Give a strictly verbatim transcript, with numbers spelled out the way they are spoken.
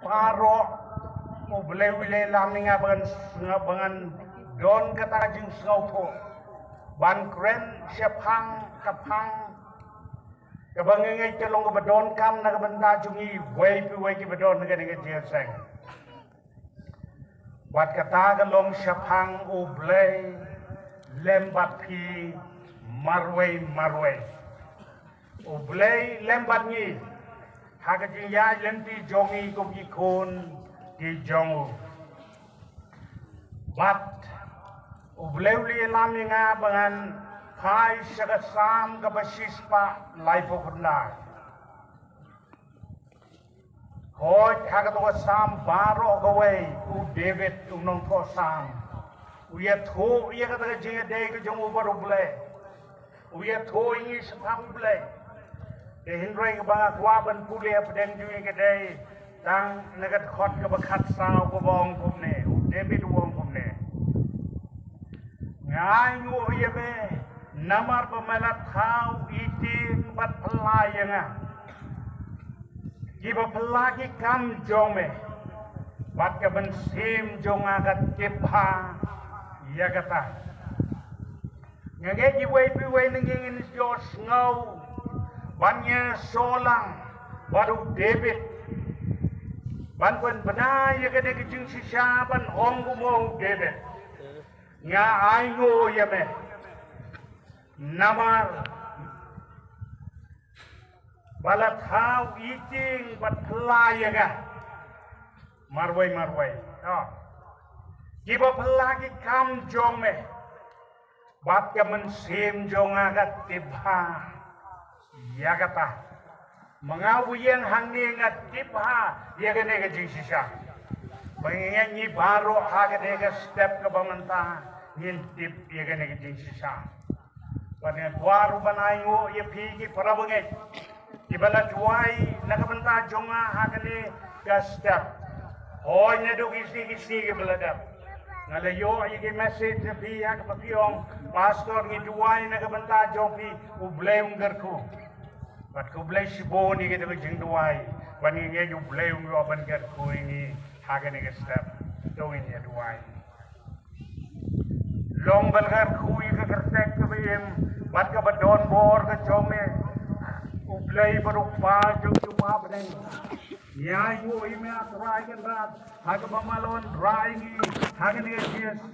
Baroh, U Blei u la lam ïa nga ba ngan sngew, ba ngan don kata ka jingsngewthuh ban kren shaphang ka phang kaba nga ngeit ka long kaba donkam na ka bynta jong ngi wei pa wei kiba don ha kane ka jingïaseng. Bad kata ka long shaphang U Blei lem bad phi marwei marwei. U Blei lem bad ngi ha ka jingïaid lynti jong ngi kum ki khun ki jong u. Bad U Blei u la lam ïa nga ba ngan phai sha ka Salm kaba shispah laiphew khyndai. Hooid, ha kato ka Salm baroh kawei, u David u nongthoh Salm u ïathuh ïa kata ka jingïadei ka jong u bad U Blei. U ïathuh ïa ngi shaphang U Blei. Te hynrei kaba nga kwah ban pule hapdeng jong ngi ka dei tang na ka dkhot kaba khatsaw kaba ong kumne, u David u ong kumne. Nga ainguh ïa me namar ba me la thaw ïing bad phylla ïa nga. Kiba phylla ki kam jong me bad ka mynsiem jong nga ka tip bha ïa kata. Nga ngeit iwei pa iwei na ngi ngin ïohsngew ban ïa shu lang bad u David ban pynbna ïa kane ka jingshisha ban ong kumno u David. Nga ainguh ïa me namar ba la thaw ïing bad phylla ïa nga marwei marwei. Kiba phylla ki kam jong me bad ka mynsiem jong nga ka tip bha ïa kata. Ma nga u ïeng hangne nga tip bha ïa kane ka jingshisha. Ba ngi ngi baroh ha kane ka step kaba mynta ngin tip ïa kane ka jingshisha. Bad nga kwah ruh ban ainguh ïa phi ki para bangeit kiba la duwai na ka bynta jong nga ha kane ka step. Hooid, naduh ki sngi ki sngi kiba la dep nga la ïoh ïa ki message na phi ha kaba phi ong, Pastor, ngi duwai na ka bynta jong phi, U Blei un kyrkhu. Bad khublei shibun ïa kata ka jingduwai. Bad ngi ngeit U Blei un ïoh ban kyrkhu ïa ngi ha kane ka step. To ngin ïa duwai. Long ba la kyrkhu ïa ka kyrteng kaba im bad kaba don bor ka jong me, U Blei bad U Kpa jong ngi uba ha bneng. Ïa ïoh ïa me, A Trai Kynrad, ha kaba me la wanrah ïa ngi ha kane ka jingïaseng.